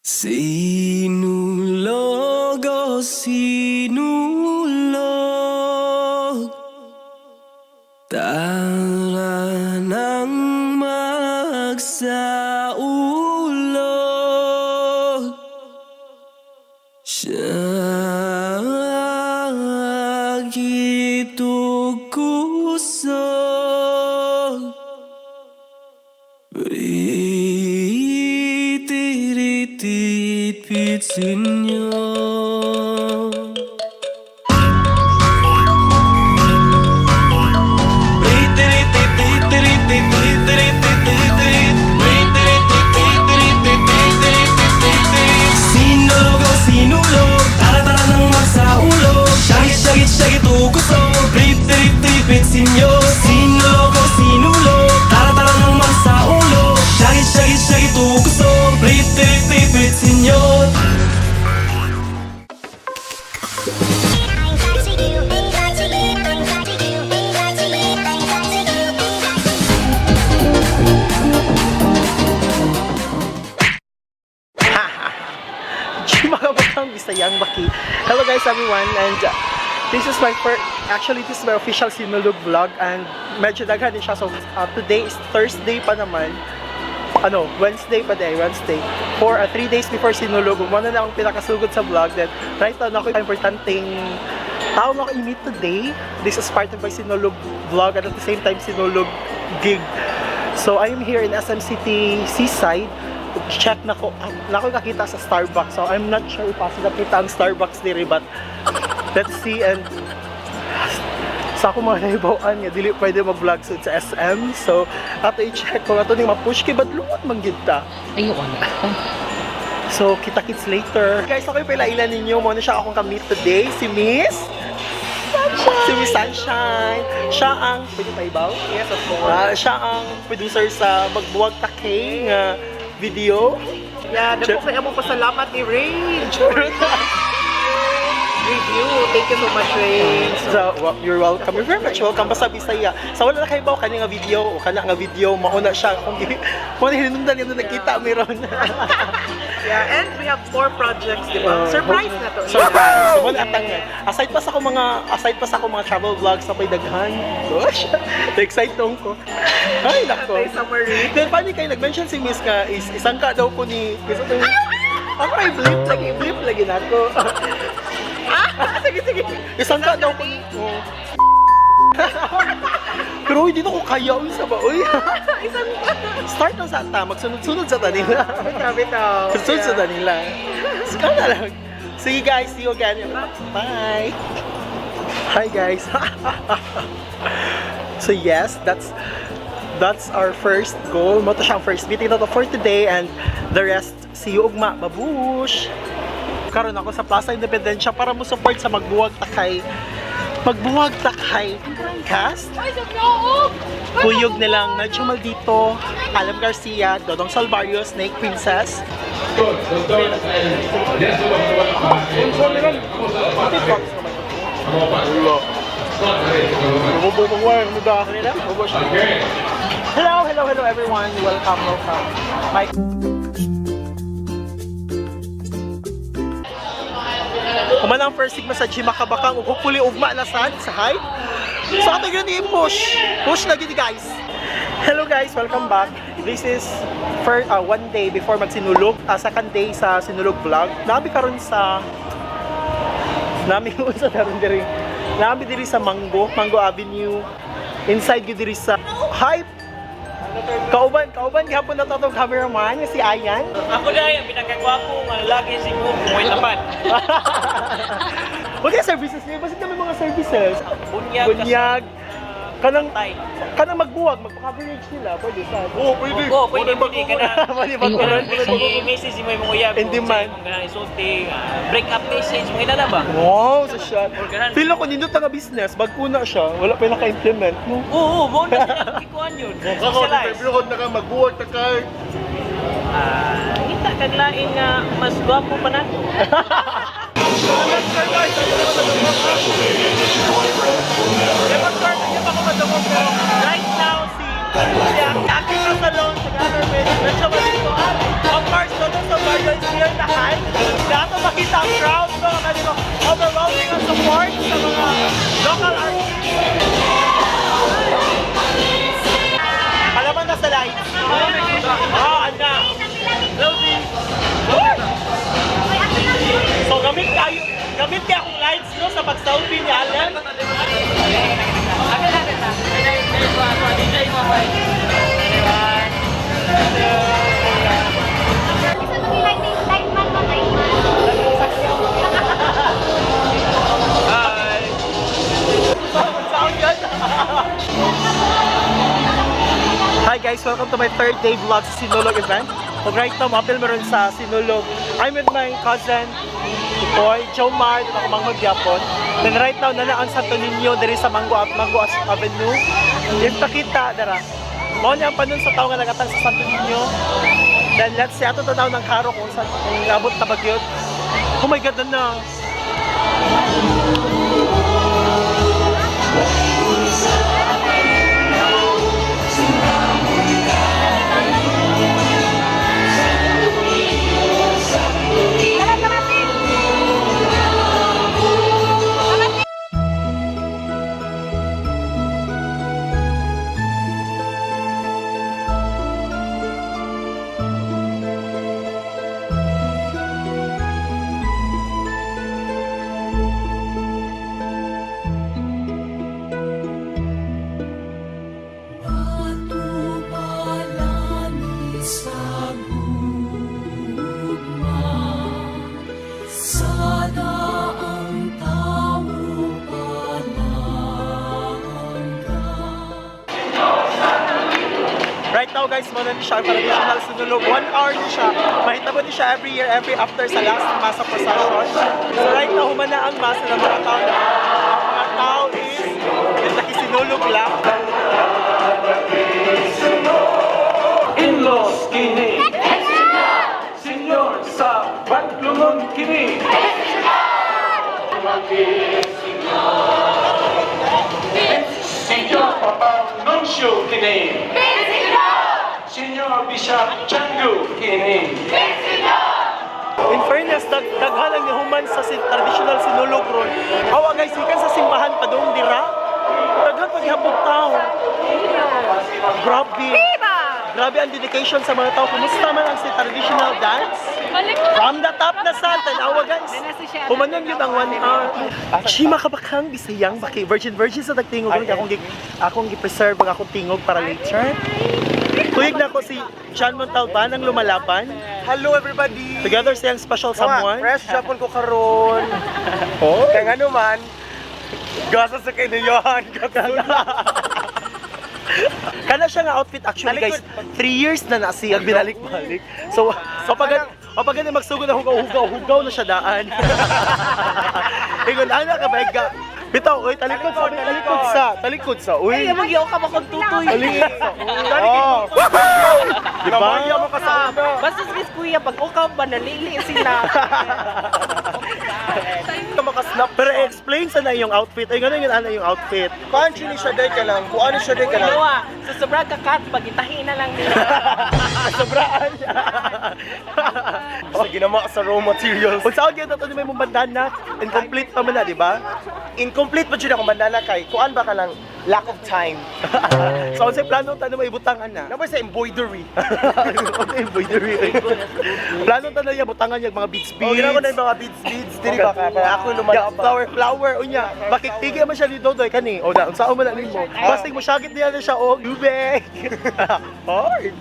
Sinulog, oh sinulog, tara nang magsaulog. Syagit ug kusog. Ritiritit pitsinyo. Sinulog o sinulog, tara tara nang magsaulog. Syagit syagit syagit ugusog. Rit rit sinyo. Sinulog o sinulog, tara tara nang magsaulog. Syagit syagit syagit ugusog. Rit rit sinyo. Mga batang Bisayang Baki. Hello guys, everyone, and this is my first, actually this is my official Sinulog vlog and medyo daghan din siya. So today is Thursday pa naman. Ano, Wednesday pa day, Wednesday. For 3 days before Sinulog, muna na akong pinakasugod sa vlog. Then right now, ako importanteng tao nga ako i-meet today. This is part of my Sinulog vlog and at the same time Sinulog gig. So I am here in SM City Seaside. Check na ko kakita sa Starbucks. So I'm not sure if asa nakita ang Starbucks diri, but let's see. And sa ako mga nahibaw-an nga dili pwede mag-vlog sa SM. So ato i-check kung ato ning ma-push kay badlungon man gid ta. Ay, oo na. So kita kits later. Guys, ako yung pila ninyo. Mo na siya akong ka-meet today, si Miss Sunshine. Si Miss Sunshine. Siya ang, pwede pa ibaw? Yes, of course. Ah, siya ang producer sa Magbuwag Takay nga video. Yeah, dako kay mo pasalamat ni Rain for review. Thank you so much, Rain. So, well, you're welcome. You're very much welcome. Basta Bisaya. Sa wala na kayo ba kanya nga video o kana nga video, mauna siya kung kung hinundan yun na nagkita meron. Yeah, and we have four projects, di ba? Surprise na to. Surprise. So, wala atang aside pa sa akong mga travel vlogs sa daghan. Gosh, excited tong ko. Ay nako. Antay summary. Then funny kay nag-mention si Miss nga is isang ka daw ko ni isa to. Ako ay blip lagi nako. Ah, sige, sige. Isang ka daw ko ni. Oh. Pero hindi na ko kaya unsa ba oy. Isang Start na sa ta, magsunod-sunod sa tanila. Bitaw, bitaw. Sunod sa tanila. Sige na lang. See you guys, see you again. Bye. Hi guys. So yes, that's our first goal. Mo to siyang first meeting na to for today and the rest, see you ugma. Babush. Karon ako sa Plaza Independencia para mo support sa Magbuwag Takay cast. Kuyog nilang Nadyo Maldito, Alam Garcia, Dodong Salvario, Snake Princess. Hello, hello, hello everyone. Welcome, welcome. Mike. Kuman ang first sigma sa Gym Makabakang ug hopefully ugma na sad sa hype. So ato gyud i-push. Push na gyud, guys. Hello guys, welcome back. This is for one day before magsinulog, second day sa Sinulog vlog. Nabi karon sa nami unsa karon diri. Nami diri sa Mango Avenue. Inside gyud diri sa hype. Kauban gihapon na to atong cameraman nga si Ayan. Ako na yung pinakagwapo nga lagi si mo kung tapat. Wala services niya, basta naman mga services. Bunyag. Bunyag. Kanang Tay. Kanang magbuwag, magpa-coverage nila, pwede sa. Oo, pwede. Oo, pwede, pwede ka na. Pwede ba karon? Si message mo yung uyab. Hindi man. Mga insulting, break up message, mga ina na ba? Wow, sa siya. Ganun. Feel ko nindot nga business, bagko na siya, wala pa naka-implement, no? Oo, mo na siya kikuan yun. Kako, Specialize. interview ko na ka, magbuwag ta kay. Ah, kita kag lain nga mas gwapo pa nako. Right now, si Aki sa salon, sa government, medyo malito. Of course, Dodong Salvario is here. Dato makita ang crowd no, kanino overwhelming ang support sa mga local artists. Kalaman na sa lights. Ah, anda. So gamit kayo akong lights no sa pag-selfie ni Allen. Isa mag light man ba, light man? Hi guys, welcome to my third day vlog sa Sinulog event. So right now, mapil meron sa Sinulog. I'm with my cousin, Boy, Jomar, at ako mang magyapon. Then right now, nana ang Santo Niño, diri sa Mango Avenue. If nakita, dara. Mao niya ang panon sa tao nga nagatang sa Santo Niño. Then let's see, ato tanaw ng karo kung saan kung abot na bagyot. Oh my God, na. Tara, kapatid! Patumalani sa gugma, sana ang tao palangga. Right now guys, muna ni siya ang traditional Sinulog. 1 hour ni siya. Mahitabo ni siya every year, every after sa last masa procession. So right now, humana ang masa ng mga tao. Ang mga tao is nakisinulog lang. In-laws kini. Senyor sa Baglungon kini. Senyor Papa Nuncio kini. Senyor Bishop Changu kini. In fairness, daghan ang nihuman sa traditional Sinulog ron. Awa guys, ikan sa simbahan pa doon dira. Daghan paghapog tao. Grabe. Grabe ang dedication sa mga tao. Kumusta man ang si traditional dance? From the top na sa tanawa guys. Humanon yun ang 1 hour. Chima ka bakang bisayang baki virgin virgin sa tagtingog ron akong gi-preserve ang akong tingog para later. Tuyig na ko si John Montalban ang lumalaban. Hello everybody! Together siyang special someone. Fresh Japon ko karon. Oh. Kaya nga naman, gasa sa kinayahan. Kana siya nga outfit actually guys, 3 years na na siya binalik-balik. So kapag kapag gani magsugod na hugaw hugaw hugaw na siya daan. Ingon ana ka ba ga? Bitaw oy talikod sa talikod sa talikod sa uy. Ay, mag ka ba kung tutoy? Talikod sa. Oh. Di ba? Namaya mo ka sa una. Basta sa kuya, pag ukaw ba, nalili sila. Ka makasnap. Pero explain sa na yung outfit. Ay ganun yun ana yung outfit. Kuan ni siya day ka lang. Kuan siya day ka lang. Ano ah, sa sobrang kakat, pag itahi na lang nila. Sobraan. Sa ginama sa raw materials. Kung saan gyud ato ni may mong bandana, incomplete pa man na, di ba? Incomplete pa jud akong bandana kay kuan ba ka lang lack of time. So unsay plano ta na maibutangan na? Nabay sa embroidery. Ano embroidery? Plano ta na niya butangan niya mga beads beads. Oh, ginawa ko na yung mga beads beads diri ba ka para ako Yeah, lumalaban. flower flower unya. Bakit tigi man siya ni Dodoy kani? O da, unsa man na nimo? Basta mo syagit niya na siya og lubek. Hard.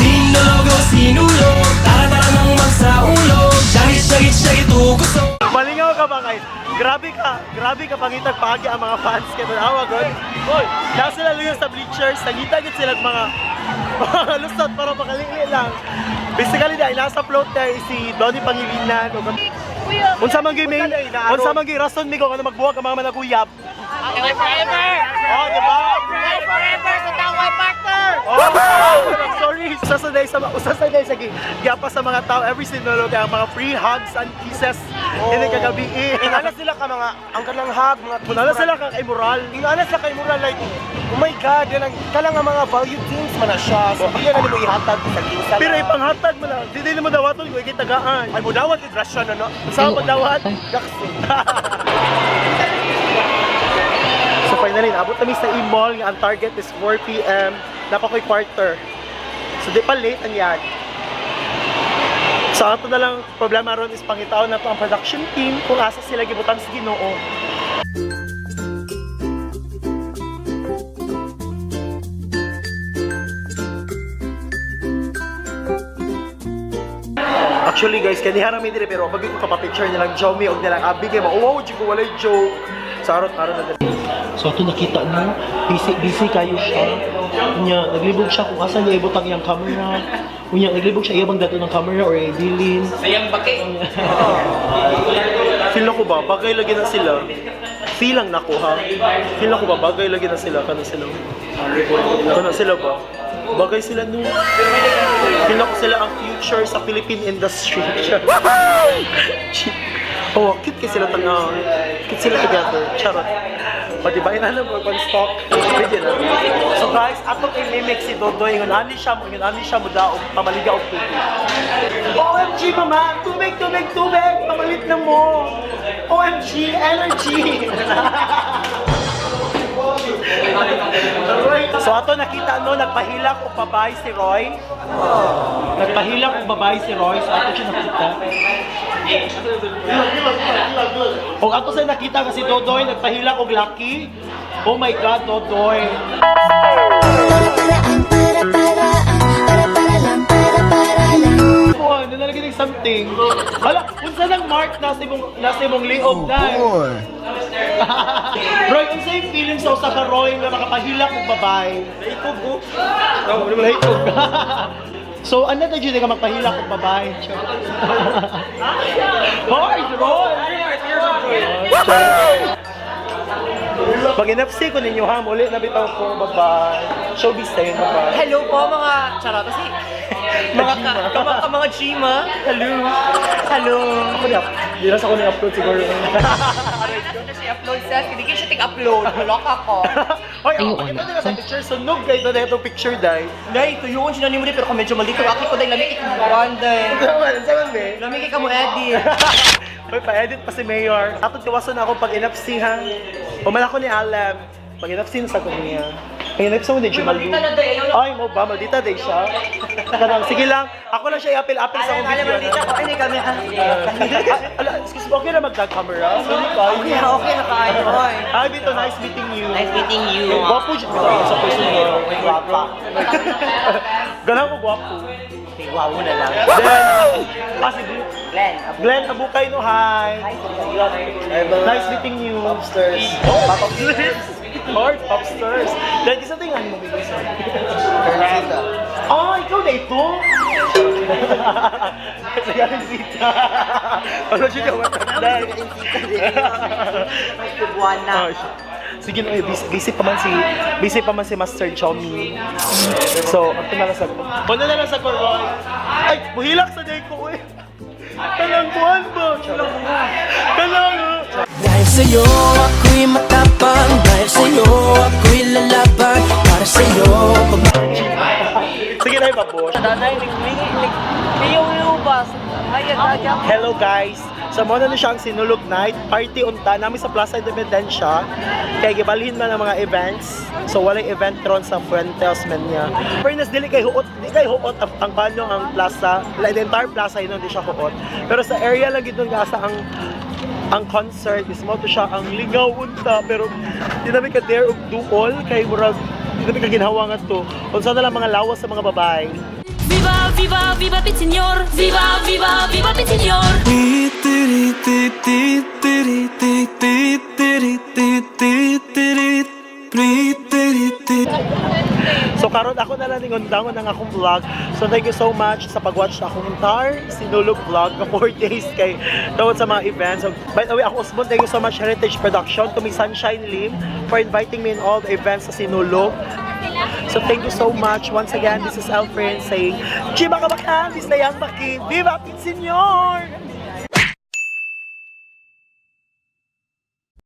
Sinulog o sinulog, tara tara nang magsaulog. Syagit syagit syagit ugusog. Malingaw ka ba guys? Grabe ka pangitag paagi ang mga fans kay tanawa god. Hoy, na sila luyo sa bleachers, nangita gid sila mga mga lusot para makalili lang. Basically dahil nasa float there is si Donnie Pangilinan ug unsa man gyud may unsa man gyud rason migo nga magbuwag ang mga managuyab. Forever! Oh, di ba? Forever sa Taway Partner! Oh, sorry. Usa sa day sa gyapa sa mga tao every sinulog ang mga free hugs and kisses. Oh. Ini kagabi eh. Ingana sila ka mga ang kanang hug mga Wala sila kang immoral. Ingana sila kay mura like Oh my God, yan ang kalang ang mga value things man na siya. So, di na nimo ihatag sa kinsa. Pero ipanghatag mo lang. Di din mo dawaton kung ikitagaan. Ay, mo dawat yung Russian, ano? Sa pagdawat? Gaksi. So finally, naabot kami sa E-Mall nga ang target is 4 p.m. Napakoy quarter. So di pa late ang yan. So ato na lang problema ron is pangitaon na to ang production team kung asa sila gibutang sa Ginoo. Actually guys, kaniha rami dire pero pag ko kapapicture nilang Jomi og nilang Abi kay mauwaw jud ko walay joke. Sa arot-arot na dali. So ato nakita niyo, busy busy kayo siya. Unya naglibog siya kung asa niya ibutang iyang camera. Unya naglibog siya iya bang dato ng camera or idilin. Sayang baki. Feel ko ba bagay lagi na sila. Feel lang nako ha. Feel ako ba bagay lagi na sila kana sila. Kana sila ba? Bagay sila no. Feel ako sila ang future sa Philippine industry. Oh, cute kay sila tanga. Cute sila together. Charot. O, di ba? Inano mo, pang stock. Pwede na. So guys, atong i-mimic si Dodoy. Ingon ani siya mo daog, pamaliga og tubig. OMG, mama! Tubig, tubig, tubig! Pamalit na mo! OMG, energy! So ato nakita no, nagpahilak og babae si Roy. Nagpahilak og babae si Roy, so ato siya nakita. O ato sa nakita kasi Dodoy nagpahilak og lucky. Oh my God, Dodoy. Para para para para lang para para lang. Oh, ano na something. Hala, unsa nang mark nasa imong liog na? Roy, unsa yung feeling sa usa ka Roy nga makapahilak og babae? Naikog ko. Naikog. So ano na jud ka magpahilak og babae? Hoy, Roy! Pag NFC ko ninyo ha, muli na bitaw ko, bye-bye. Showbiz tayo, bye-bye. Hello po mga charot kasi mga ka, ka, mga Gma. Hello. Hello. Ako ni Di na sa ako ni-upload siguro. Ano siya upload sa? Hindi kayo siya tig-upload. Block ako. Hoy, ako pakita nila sa picture. Sunog kayo na itong picture, day. Nay, tuyuon siya nimo pero kung medyo malito ako ko dahil lami kay kamuan day. Saman, saman, be. Lami kay kamo edit. Hoy, pa-edit pa si Mayor. Atong tiwason na ako pag NFC, ha? Umala ko ni Alam. Pag NFC na sa ko niya. Pag NFC mo ni Jumalu. maldita na, day. Ayaw na. Ay, mo ba? Maldita day siya. Kanang, sige lang. Ako lang siya i-apil-apil sa akong Alam video. maldita ko ay kami ha. Ah, ala, excuse me, okay na mag-camera? Sorry ka. Okay ha, okay ha kaayo. Oy. Hi, Vito. Nice meeting you. Nice meeting you. Gwapo siya. Sa personal. Gwapa. Ganahan ko gwapo. Wow na lang. Then, si Glenn, Glenn Abukay no, hi. Nice meeting you. Popsters. Oh, popsters. Lord, popsters. Then, isa tingnan mo, baby. Oh, ikaw na ito? Sa Karencita. Ano siya ka matanda? Buwan na. Oh, sige na, eh, busy pa man si Master Chomi. So, ang na lang sa Puno na lang sa ko, Roy. Ay, muhilak sa day ko, eh. Talang buwan ba? Talang, oh. Dahil sa'yo ako'y matapang. Dahil sa'yo ako'y lalaban. Para sa'yo pag Sige na, babosh. Danay liyo ba? Ay, agad. Hello guys! So mo na siya ang Sinulog Night Party unta namin sa Plaza Independencia. Kay gibalhin man ang mga events. So walay event ron sa Fuente Osmeña. Fairness dili kay huot, di kay huot ang paano ang plaza, like the entire plaza yun di siya huot. Pero sa area lang gid nun asa ang concert is mo to siya ang lingaw unta pero di namin ka dare og duol kay murag di namin ka ginhawa nga to. Unsa na lang mga lawas sa mga babae. Viva, viva, viva Pit Señor! Viva, viva, viva Pit Señor! So karon ako na lang ningon dangon ang akong vlog. So thank you so much sa pag-watch sa akong entire Sinulog vlog ka 4 days kay tawad sa mga events. So, by the way, ako Osmond, thank you so much Heritage Production to Miss Sunshine Lim for inviting me in all the events sa Sinulog. So thank you so much. Once again, this is Alfred saying, Chima Kabakan, Bisayang Baki, Viva Pit Senyor!